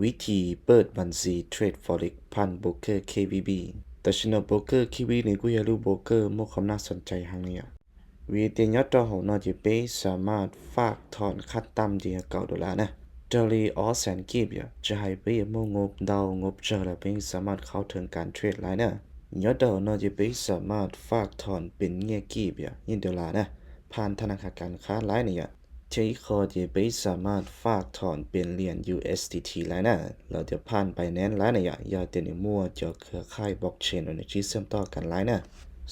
วิธีเปิดบัญชีเทรด Forex ผ่านโบรกเกอร์ เค วี บี Tam sim no broker K V B nws kuj yog lub broker muaj qhov nas xom cai heev li yom. Vim tias nyob rau hauv no ces peb xam maj faj thom khaj tam ces yog kaum dollar na, raws li ob xees kib yom. Tsis hais peb yuav muaj ngop ntau ngop tsawg los peb xam maj khaub theem kas trade laib na. Nyob rau hauv no ces peb xam maj faj thom pes nyiaj kib yom, nyiaj dollar na, phaj thab nas khas kas khab laib na yom. Thiab ib qho ces peb xam maj faj thom pes liam U S D T laib na, los tias phaj Binance laib na yom, yog tias nws muaj cov khaj blockchain uas nws tsib xeem toj kas laib na.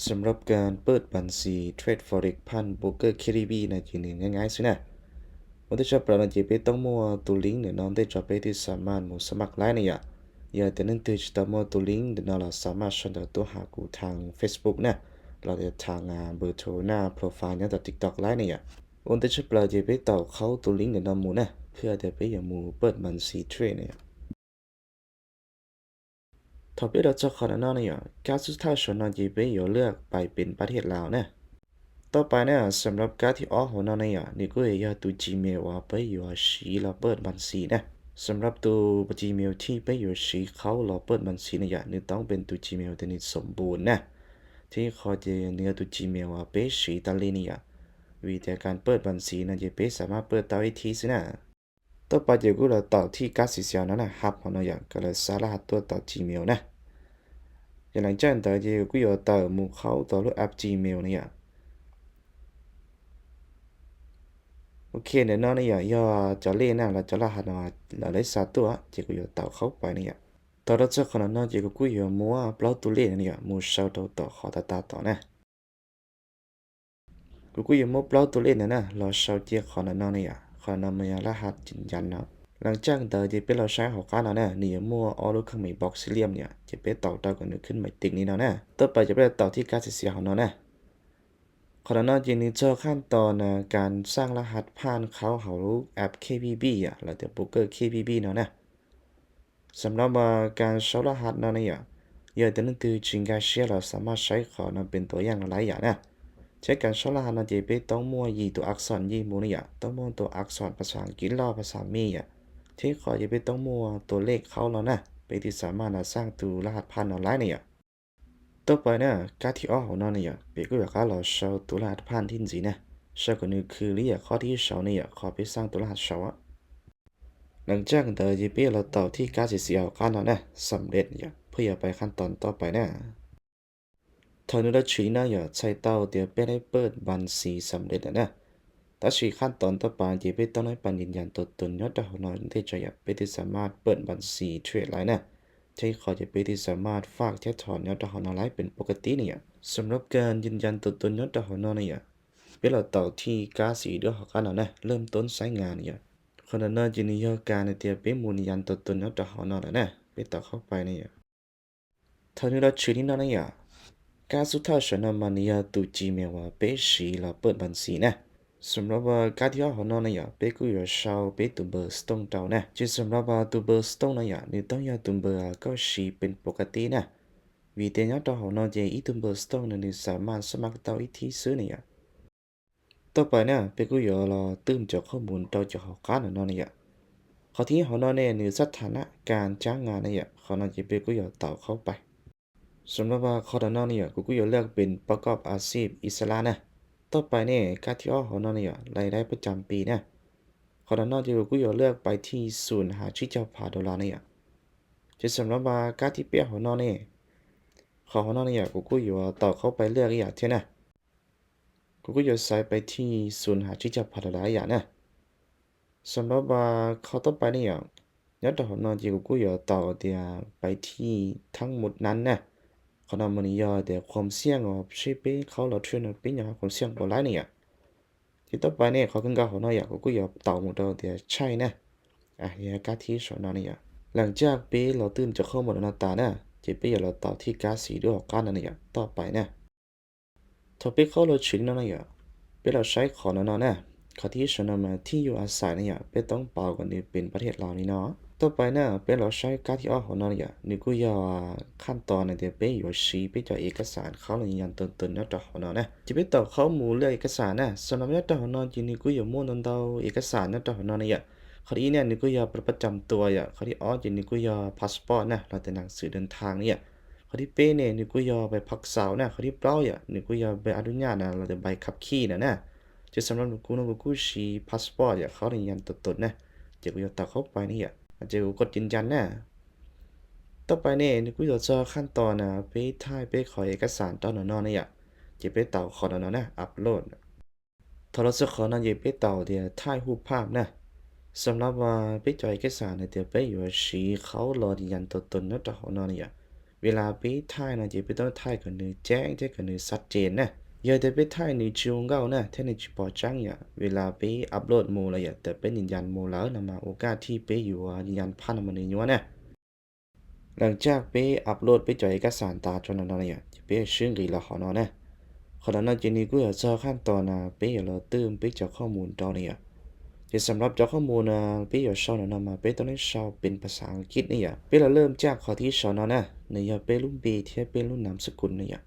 Xam rab kas pawj npas xis trade forex phaj broker K V B no ces nws nyaj nyab xwb na. Ua ntej tshaj plaws no ces peb toob muaj tus link ntawm no ntej tso peb thiaj xam maj mus xam maj laib na yom. Yog tias leej twg tsis tau muaj tus link ntawm no los xam maj sau ntawv tuaj hauv kuv thav Facebook na, los tias thav npawb thau na profile nyob tom TikTok laib na yom. Ua ntej tshaj plaws ces peb tau qhaub tus link ntawm no mus na, phwj tias peb yuav mus pawj npas xis trade na yom. Thaum peb los txog qhov ntawm no ne yom, kab xub thawj saum no ces peb yuav laj pais pes pas thiaj laus na. Toj pais na, xam rab kab thib ob hauv no ne yom, nws kuj yog tus Gmail uas peb yuav siv los pawj npas xis na. Xam rab tus Gmail thib peb yuav siv qhaub los pawj npas xis ne yom, nws toob pes tus Gmail tias nws xoom npus na. Thiab ib qho ces nws yog tus Gmail uas peb siv tas li ne yom. Vim tias kas pawj npas xis no ces peb xam maj pawj tau ib thib xwb na. Toj pais ces kuj los tau thij kab xis xis no na, hab hauv no yom, kom lawv xa laj has tuaj tau Gmail na. Ces leej caij ntawd ces kuj yuav tawm mus qhaub tau lub app Gmail na yom. Ok, ntawm no ne yom, yog cov lej na los cov laj has no lawv xa tuaj ces kuv yuav tau qhaub pais ne yom. Thaum los txog qhov ntawm no ces kuv kuj yuav muab plaub tus lej no ne yom mus sau rau tom qhov tas tas tom na. Kuv kuj yuav muab plaub tus lej ntawd na los sau cia qhov ntawm no ne yom, qhov ntawm no mas yog laj has cim ncas no. Leej caij ntawd ces peb los saib hauv qab no na, nws yuav muaj ob lub kheej mem box xib liam yom, ces peb tau rau kom nws khwb maiv teem li no na. Toj pais ces peb los tau thij kab xis xis hauv no na. Qhov ntawm no ces nws txog khaj tos na kas xaj laj has phaj qhaub hauv lub app K V B yom, los tias broker K V B no na. Xam rab kas sau laj has no ne yom, yog tias leej twg tsis nkag siab los xam maj saib qhov no pes tus yaj no laib yom na. Thiab kas sau laj has no ces peb toob muaj yim tus action yij mus ne yom, toob muaj tus action phas xas Askiv loj phas xas Mej yom. Thiab ib qho ces peb toob muaj tus lej qhaub los na, peb thiaj xam maj los xaj tus laj has phaj no laib ne yom. Toj pais na, kab thib ob hauv no ne yom, peb kuj yuav qab los sau tus laj has phaj thib ntxiv na, sau kom nws khwv li yam qhov thib saud ne yom, qhov peb xaj tus laj has saud. Leej caij ntawd ces peb yuav los tau thij kab xis xis hauv qab no na, xam lej yom, phwj yuav pais khaj tos toj pais na. Thaum nws los tshwm li no yom, txhais tau tias peb laj pawj npas xis xam lej lawm na. Tab sis khaj tos toj pais ces peb toob laj pas yim ncas tus tus nyob rau hauv no ntej tso yom, peb thiaj xam maj pawj npas xis trade laib na. Thiab ib qho ces peb thiaj xam maj faj thiab thom nyob rau hauv no laib pes pov ka tib ne yom. Xam rab kas yim ncas tus tus nyob rau hauv no ne yom, peb los tau thij kab xis dua hauv qab no na, laj toob saib ngas ne yom. Qhov ntawm no ces nws yog kas tias peb mus yim ncas tus tus nyob rau hauv no lawm na, peb tau qhaub pais ne yom. Thaum nws los tshwm li no ne yom, kab xub thawj saum no mas nws yog tus Gmail uas peb siv los pawj npas xis na. Xam rab kab thib ob hauv no ne yom, peb kuj yuav sau peb tus npawb stone rau na. Ces xam rab tus npawb stone no yom, nws toob yog tus npawb koj siv pes pov ka tib na. Vim tias nyob rau hauv no ces ib tug npawb stone no nws xam maj xab maj tau ib thib xwb ne yom. Toj pais na, peb kuj yuav los twb cov qhob mus rau cov hauv qab ntawm no ne yom. Qhov thib ib hauv no ne nws xab tham na kas cab nga ne yom, qhov no ces peb kuj yuav tau qhaub pais. Xam rab qhov ntawm no ne yom, kuv kuj yuav laj pes pab koj a xij ib xab laj na. Toj pais ne, kab thib ob hauv no ne yom, laj laj pab cas pis na. Qhov ntawm no ces kuv kuj yuav laj pais thij xum has tsib caug phav dollar ne yom. Ces xam rab kab thib peb hauv no ne, qhov hauv no ne yom, kuv kuj yuav tau qhaub pais laj ib yam thiab na. Kuv kuj yuav xaiv pais thij xum has tsib caug phav dollar ib yam na. Xam rab kho toj pais ne yom, nyob rau hauv no ces kuv kuj yuav tau tias pais thij thab mus nab na. Qhov no mas nws yog tias khuam xiaj os, seb peb qhaub los trade no peb nyob khuam xiaj npaum laib ne yom. Ces toj pais ne, qhov kawg nkaus hauv no yom, kuv kuj yuav tau mus rau tias tshaij na. Yog kab thib saum no ne yom. Leej caij peb los twb cov qhob mus no tas na, ces peb yuav los tau thij kab xis dua hauv qab no ne yom, toj pais na. Thaum peb qhaub los tshwm li no ne yom, peb los saib qhov no no na. Qhov thib saum no mas thij yus a xais ne yom, peb toob pauv kom nws pes pas thiaj laus li no. Toj pais na, peb los saib kab thib ob hauv no ne yom, nws kuj yog khaj tos na tias peb yuav siv peb cov ib kas xas qhaub los yog tus tus nyob rau hauv no na. Ces peb tau qhaub mus laj ib kas xas na, xam rab nyob rau hauv no ces nws kuj yuav muaj ntau ntau ib kas xas nyob rau hauv no ne yom. Qhov thib ib ne nws kuj yog บัตรประจำตัว yom, qhov thib ob ces nws kuj yog พาสปอร์ต na los tias หนังสือเดินทาง ne yom, qhov thib peb ne nws kuj yog ใบขับขี่ na, qhov thib plaub yom nws kuj yog ใบอนุญาต na los tias ใบขับขี่ na na. Ces xam lab kuv no kuv kuj siv พาสปอร์ต yom, qhov ยืนยันตัวตน na, ces kuv yuav tawm qhaub pais ne yom, ces kuv kos ยืนยัน na. Tau pais ne nws kuj yuav txog ขั้นตอน na peb thaij peb qhov เอกสาร rau no no ne yom, ces peb taus qhov no no na upload. Thaum los txog qhov no ces peb taus tias ถ่ายรูปภาพ na. Xam lab peb cov เอกสาร no tias peb yuav siv qhaub los ยืนยันตัวตน nyob rau hauv no ne yom. เวลา peb thaij no ces peb tau thaij kom nws ceeb thiab kom nws ชัดเจน na. Yog tias peb thaij nws tsis zoo nkauj na thiab nws tsis pom tseeb yom, เวลา peb upload mus los yom, tias peb ยืนยัน mus lawm no mas โอกาส thib peb yuav ยืนยันภาพ no mas nws nyuaj na. Lawv caj peb upload peb cov เอกสาร tas rau no no ne yom, ces peb swb nqis los hauv no na. Qhov no no ces nws kuj yuav txog ขั้นตอน na peb yuav los twb peb cov qhov mus rau ne yom. Ces xam lab cov qhov mus no peb yuav sau no no mas peb tau nej sau เป็นภาษาอังกฤษ ne yom. Peb los เริ่ม caj qhov thib saum no na, nws yog peb lub npe thiab peb lub นามสกุล ne yom.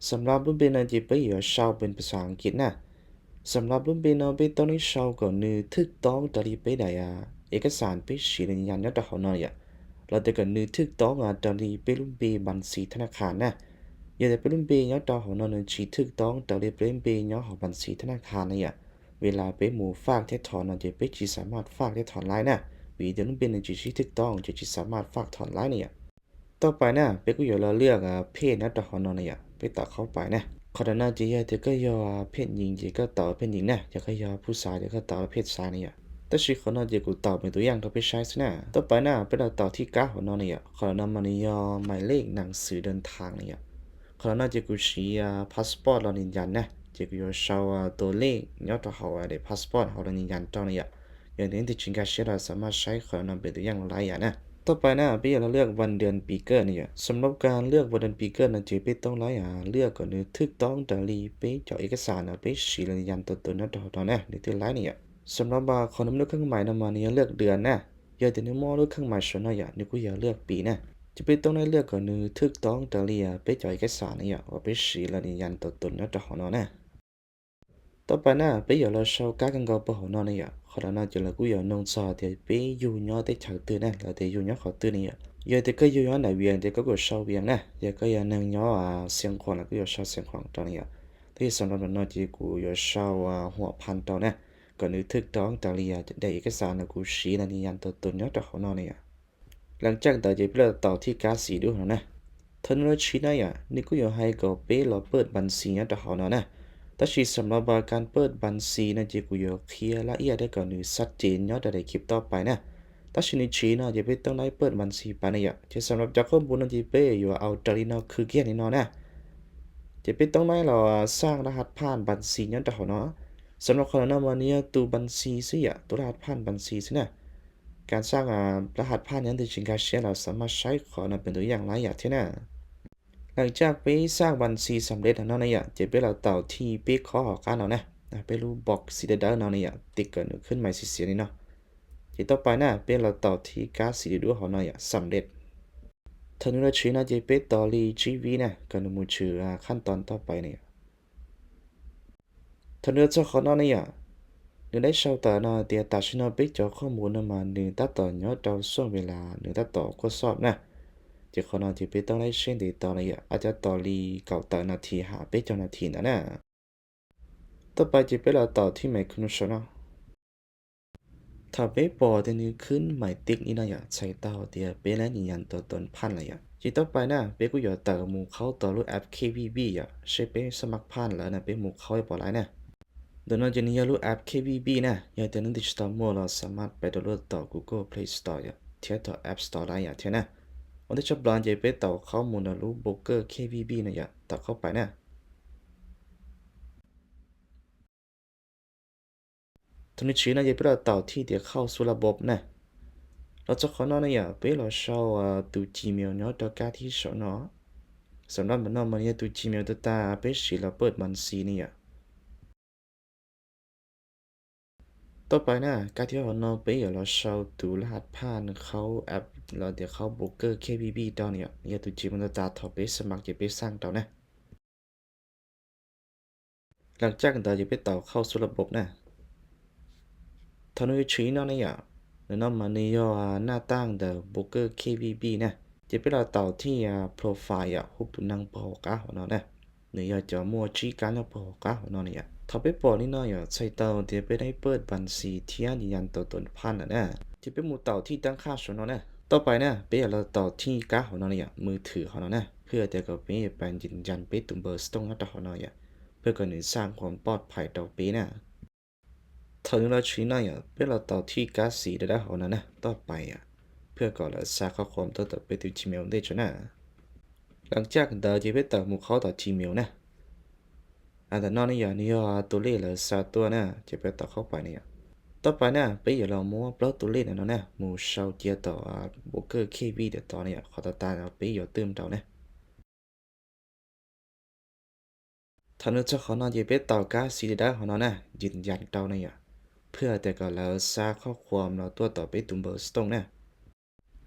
Xam lab lub npe no ces peb yuav sau เป็นภาษาอังกฤษ na. Xam lab lub npe no peb tau nej sau kom nws ถูกต้อง raws li peb daim เอกสาร peb siv los ยืนยัน nyob rau hauv no yom, los tias kom nws ถูกต้อง raws li peb lub npe บัญชีธนาคาร na. Yog tias peb lub npe nyob rau hauv no nws tsis ถูกต้อง raws li peb lub npe nyob hauv บัญชีธนาคาร ne yom, เวลา peb mus ฝาก thiab thov no ces peb tsis สามารถ ฝาก thiab thov ได้ na, vim tias lub npe nws tsis sib ถูกต้อง ces tsis สามารถ ฝาก ถอน ได้ ne yom. Tau pais na peb kuj yuav los เลือก เพศ nyob rau hauv no ne yom, peb taus qhaub pais na. Qhov no no ces yog tias koj yog เพศหญิง ces koj taus เพศหญิง na, yog koj yog ผู้ชาย ces koj taus เพศชาย ne yom. Tab sis qhov no ces kuv taus me tus yaj rau peb saib xwb na. Tau pais na peb los taus thib kab hauv no ne yom, qhov no mas nws yog หมายเลขหนังสือเดินทาง ne yom. Qhov no no ces kuv siv พาสปอร์ต los ยืนยัน na, ces kuv yuav sau ตัวเลข nyob rau hauv daim พาสปอร์ต hauv los ยืนยัน rau ne yom. Yog tias nej twb tsis nkag siab los สามารถ saib qhov no me tus yaj los ไลค์ yom na. Tau pais na peb yuav los เลือกวันเดือนปีเกิด ne yom. Xam lab การเลือกวันเดือนปีเกิด no ces peb tau ไลค์ เลือก kom nws ถูกต้อง raws li peb cov เอกสาร no peb siv los ยืนยันตัวตน nyob rau hauv no na, nws twb ไลค์ ne yom. Xam lab qhov nws muaj lub เครื่องหมาย no mas nws yog เลือกเดือน na. Yog tias nws muaj lub เครื่องหมาย saum no yom, nws kuj yog เลือกปี na. Ces peb tau ไลค์ เลือก kom nws ถูกต้อง raws li peb cov เอกสาร ne yom, uas peb siv los ยืนยันตัวตน nyob rau hauv no na. Tau pais na peb yuav los sau kab kawg nkaus pem hauv no ne yom. Qhov no no ces lawv kuj yuav nug txog tias peb yug nyob teb chaws twg na, los tias yug nyob qhov twg ne yom. Yog tias koj yug nyob ไหน Vias ces koj kuj yuav sau Vias na, yog koj yog neeg nyob เชียงขวาง los koj yuav sau เชียงขวาง rau ne yom. Tab sis xam lab no ces kuv yuav sau หัวพัน rau na, kom nws ถูกต้อง raws li daim เอกสาร no kuv siv los ยืนยันตัวตน nyob rau hauv no ne yom. Lawv caj ntawd ces peb los taus thib kab xim dub no na. Thaum nws los siv no yom, nws kuj yuav hais kom peb los เปิดบัญชี nyob rau hauv no na. Tab sis xam lab การเปิดบัญชี no ces kuv yuav qhia ละเอียด thiab kom nws ชัดเจน nyob rau daim clip tom qab na. Tab sis nws siv no ces peb tau ไลค์ เปิดบัญชี pais ne yom. Ces xam lab cov qhov mus no ces peb yuav ua raws li no khwv kiag li no na. Ces peb tau ไลค์ los สร้างรหัสผ่าน บัญชี nyob rau hauv no. Xam lab qhov no mas nws yog tus บัญชี xwb yom, tus รหัสผ่าน บัญชี xwb na. การสร้างรหัสผ่าน no nej twb tsis nkag siab los สามารถ saib qhov no me tus yaj ไลค์ yom thiab na. Lawv caj peb สร้างบัญชีสำเร็จ no ne yom, ces peb los taus thib peb khob hauv qab no na, peb lub บล็อก สีดำๆ no ne yom, ติ๊ก kom nws ขึ้นมา xim xiav li no. Ces tom qab na peb los taus thib kab xim dub hauv no yom, สำเร็จ. Thaum nws los siv no ces peb tos li tsib vib na kom nws mus tshwm ขั้นตอน tom qab ne yom. Thaum nws los txog qhov no ne yom, nws ได้ sau tawm no tias tam sim no peb cov qhov mus no mas nws tab tom nyob rau ช่วงเวลา nws tab tom ตรวจสอบ na. Ces qhov no ces peb tau ไลค์ seb ntev tos ne yom, a cov tos li kaum tawm นาที hab peb caug นาที ntawd na. Tom qab ces peb los taus thib หมายเลข no saum no. Thaum peb pom tias nws ขึ้นหมายเลข li no yom, txhais tau tias peb ได้ยืนยันตัวตน ผ่าน lawm yom. Ces tom qab na peb kuj yuav tawm mus khaub tau lub app KVB yom, seb peb สมัครผ่าน lawm no peb mus khaub pom ไลค์ na. Ntawm no ces nws yog lub app KVB na, yog tias nej twb tsis tau muaj los สามารถ ไปดาวน์โหลด tom Google Play Store yom, thiab tom App Store ได้ yom thiab na. Ua ntej tshaj plaws ces peb taus khaub mus ntawm lub โบรกเกอร์ KVB no yom, taus khaub pais na. Thaum nws siv no ces peb los taus thib tias เข้าสู่ระบบ na. Los txog qhov no ne yom, peb los sau tus Gmail nyob rau kab thib saum no. Xam lab ntawm no mas yog tus Gmail tus tas peb siv los เปิดบัญชี ne yom. Tom qab na kab thib hauv no peb yuav los sau tus รหัสผ่าน khaub app los tias khaub โบรกเกอร์ KVB rau ne yom, yog tus Gmail tus tas thaum peb สมัคร ces peb สร้าง rau na. Lawv caj ntawd ces peb taus เข้าสู่ระบบ na. Thaum nws tshwm no ne yom, Ntawm no mas nws yog naj taj ntawm Poker K B B na. Ces peb los taus thij profile yom, hu tus neeg puag hauv qab hauv no na. Nws yog cov muaj tsib kab nyob puag hauv qab hauv no na yom. Thaum peb pom li no yom, txhais tau tias peb da paj npas xis thiab yas tau tus phaj lawm na. Ces peb mus taus thij tab qhaj saum no na. Toj pais na, peb yuav los taus thij kab hauv no na yom, mws thwm hauv no na, phwj tias kom peb pais ncas peb tus npawb stooj nyob rau hauv no yom, phwj kom nws xa qhuam pov phais rau peb na. Thaum nws los tshwm no yom, peb los taus thij kab xis dawb dawb hauv no na, toj pais yom, phwj kom lawv xa qhuam tuaj tom peb tus Gmail ntej tso na. Las caj ntawd ces peb tawm mus qhaub tom Gmail na. Ntawm no ne yom, nws yog tus lej lawv xa tuaj na, ces peb tawm qhaub pais ne yom. Toj pais na, peb yuav los muab plaub tus lej ntawm no na mus sau cia tom Poker K B B ntawm tod ne yom, qhov tas tas peb yuav twb nraus na. Thaum nws txog qhov no ces peb taus kab xis dawb dawb hauv no na, ncas rau ne yom, phwj tias kom lawv xa qhuam los tuaj tom peb tus npawb stooj na.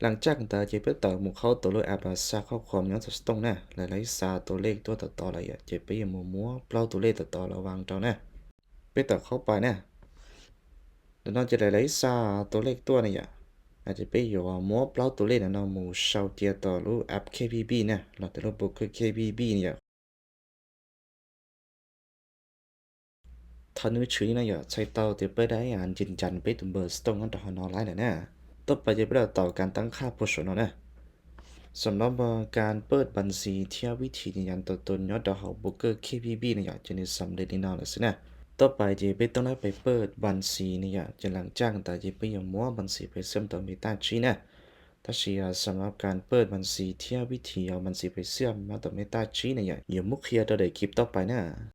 Las caj ntawd ces peb tawm mus qhaub tus lub app xa qhuam nyob tom stooj na, lawv lawv xa tus lej tuaj tom tod lawm yom, ces peb yuav mus muab plaub tus lej tom tod los vas rau na. Peb tawm qhaub pais na. Ntawm no ces lawv lawv xa tus lej tuaj ne yom, ces peb yuav muab plaub tus lej ntawm no mus sau cia tom lub app K B B na, los tias lub Poker K B B ne yom. Thaum nws tshwm li no yom, txhais tau tias peb da ncas peb tus npawb stooj nyob rau hauv no lawm na. Toj pais ces peb los taus kas tab qhaj puag saum no na. Xam nov kas paj npas xis thiab vib thim yas tau tus nyob rau hauv Poker K B B ne yom, ces nws xam li no lawm xwb na. Toj pais ces peb tau nab pais paj npas xis ne yom, ces las caj ntawd ces peb yuav muab npas xis pais xwb tau me taj tsib na. Tab sis xam nov kas paj npas xis thiab vib thim yas npas xis pais xwb nyob tom me taj tsib ne yom, yuav muab qhia rau daim kib toj pais na.